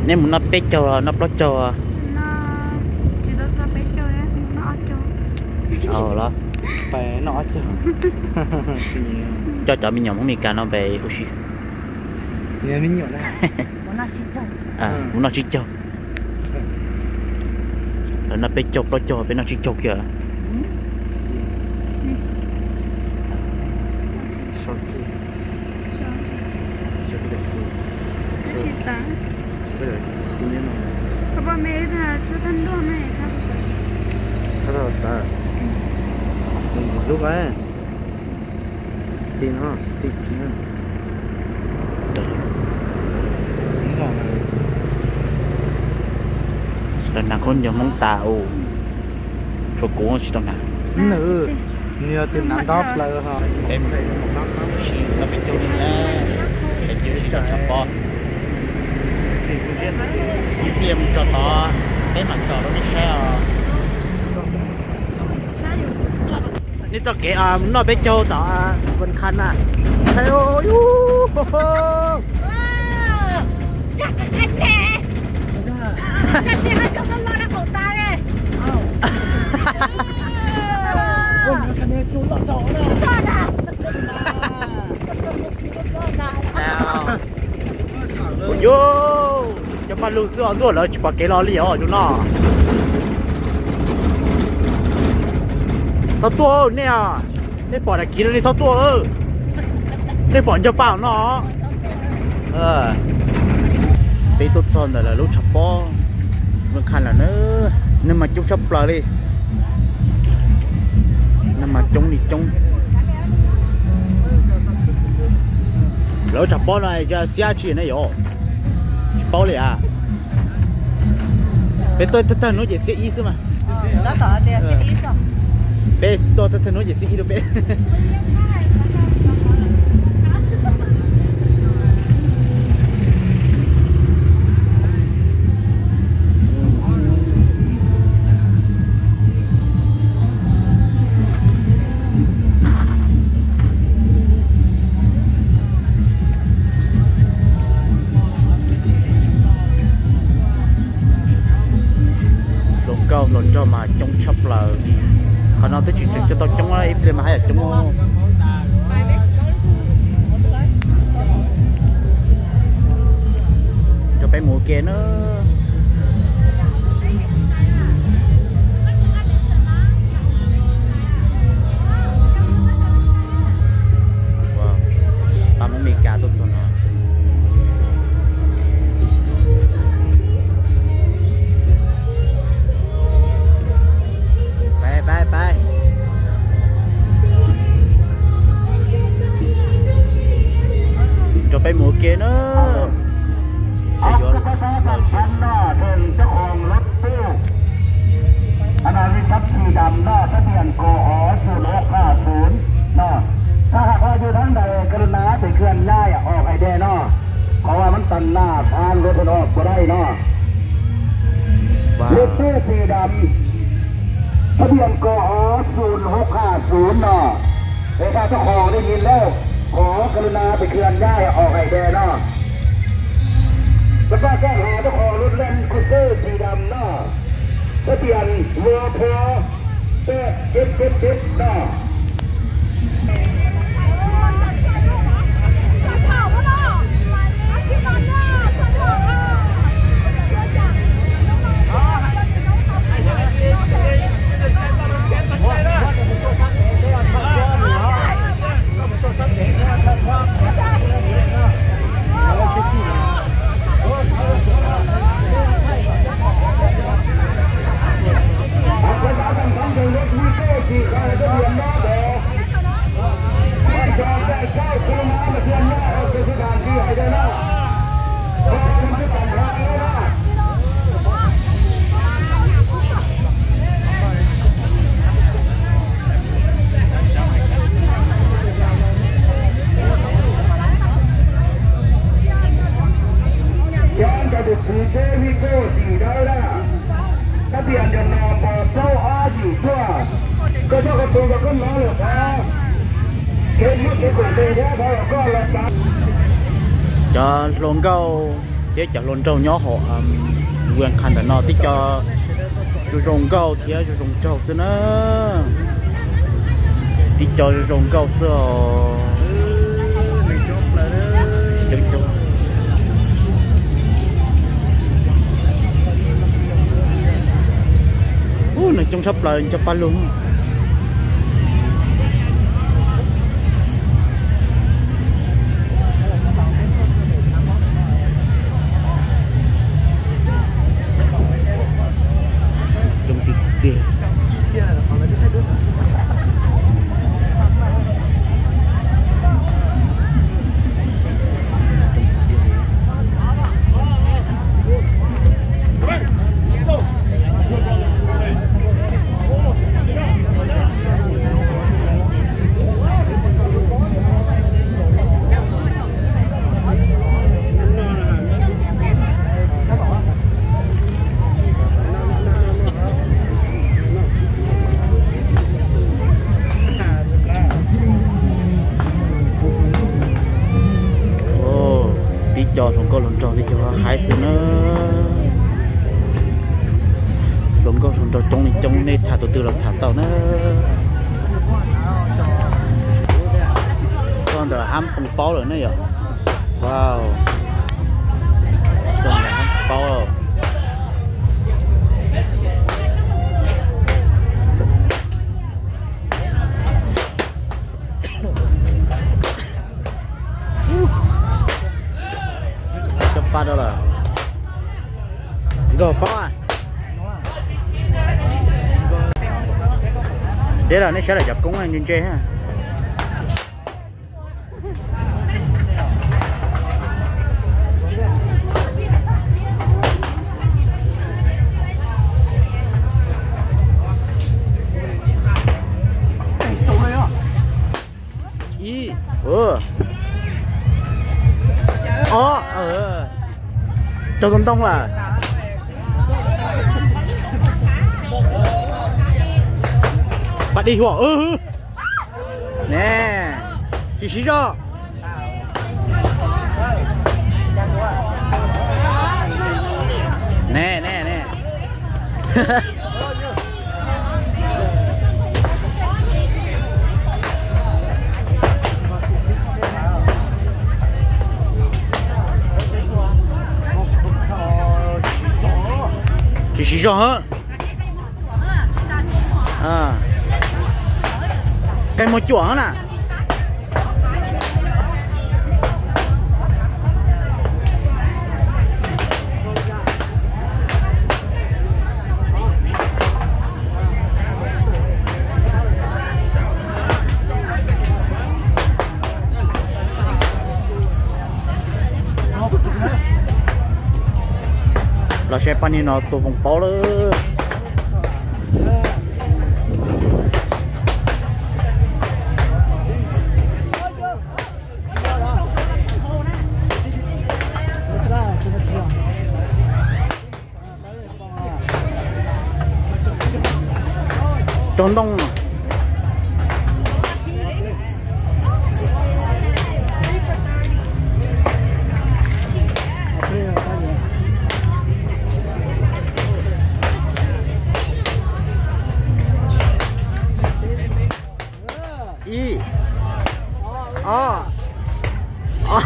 Nej mus noj peb caug los noj plaub caug? Los, coj cov me nyuam Hmoob Meskas no pes ua si. Mus noj tsib caug. Lawv noj peb caug plaub caug, peb noj tsib caug kiag. Lawv nag khaub ncaws Hmoob tas u, tshuav kuv tsis tau nag. Nws, nws yog tus nag ntob plaws ho. Peb mus noj peb caug li na, peb cia li tso tshav pob. Ib pliag mus tso tod, peb mam tso rau nej saib os. Nej txoj kev mus noj peb caug tom Vaj Khab na. Ua yuav, cov paj lug xwb os, ntuj lawv tsis pom kev los li os tus no. Txhob tuaj nej, nej pom daim kiv no nej txhob tuaj lawm. Nej pom ncog paj no. Peb tuaj txog ntawm lawv lub tshav pob Vaj Khab lawm na, neeg mas coob tshaj plaws li. Neeg mas coob li coob. Lawv lub tshav pob no yog xiab tsi ne yom? Tsis paub li as. Peb tuaj thawj thawj hnub ces xiab ib xwb mas. Peb tuaj thawj thawj hnub ces xiab ib rau peb. Hluas nkauj hluas nraug mas coob tshaj plaws. Qhov no twb tsis tseem coj tau coob, ib pliag mas haj yam coob. Rau peb mus ua ke na. Pab Hmoob Meskas tuaj txog no. Pab, pab, pab. Rau peb mus ua ke na. Ces yuav los tsev. อันนั้นมีทับสีดำเนาะ ทะเบียน กอ ศูนย์หกห้าศูนย์ เนาะ ถ้าหากว่าอยู่ทางใด กรุณาไปเคลื่อนย้ายออกให้แด่เนาะ เพราะว่ามันตันหน้าทางรถมันออกบ่ได้เนาะ รถตู้สีดำ ทะเบียน กอ ศูนย์หกห้าศูนย์ เนาะ เออ ถ้าเจ้าของได้ยินแล้ว ขอกรุณาไปเคลื่อนย้ายออกให้แด่เนาะ แล้วก็แจ้งหาเจ้าของรถแลนด์ครูเซอร์สีดำเนาะ ทะเบียน วพ แปดเจ็ดเจ็ดเจ็ด เนาะ Cov ntawm tus kwv teb Vij Koj Xyum Dawb na, kab tias nram no npog plaub ob yim tuaj, koj coj koj tus los koj hnov lawm qhov, kev muab kev koom tes thiab thov los koj los tsav. Cov hluas nkauj Thiab cov hluas nraug nyob hauv Wang Khan ntawm no tib co zoo zoo nkauj thiab zoo zoo nraug xwb na. Tib co zoo zoo nkauj xwb os. Ub, neeg coob tshaj plaws, coob pab lug. Coob tiag tiag. Tib co hluas nkauj hluas nraug tib co haib xwb na. Hluas nkauj hluas nraug coob li coob, nej tham tus twg los tham tau na. Txog ntawm hab poo paub lawm ne yom. Wow. Txog ntawm hab paub lawm. Cov pa rau lawm. Nkauj paub. Deb los nej saib lawm cov koob ntse ntse. Ib, o, raug tus ntoo lawm. Pab dib huam ne, tsis siv zog. Ne ne ne. Tsis siv zog. Qe muag cuam na. Los saib pab niag no tua foom paub lawm. Raug ntoo. Ib, ob, ob.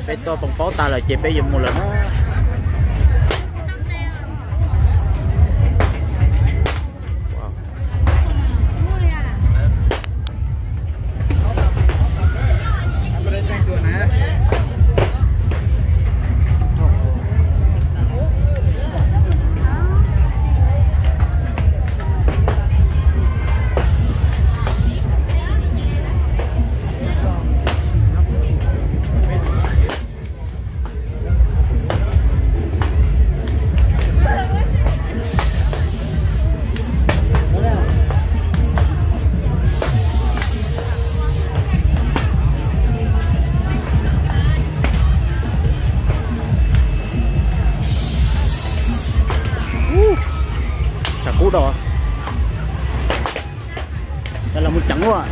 Peb tua foom paub tas lawm ces peb yuav mus lawm na. Tshav kub dau. Los mus ceev ua.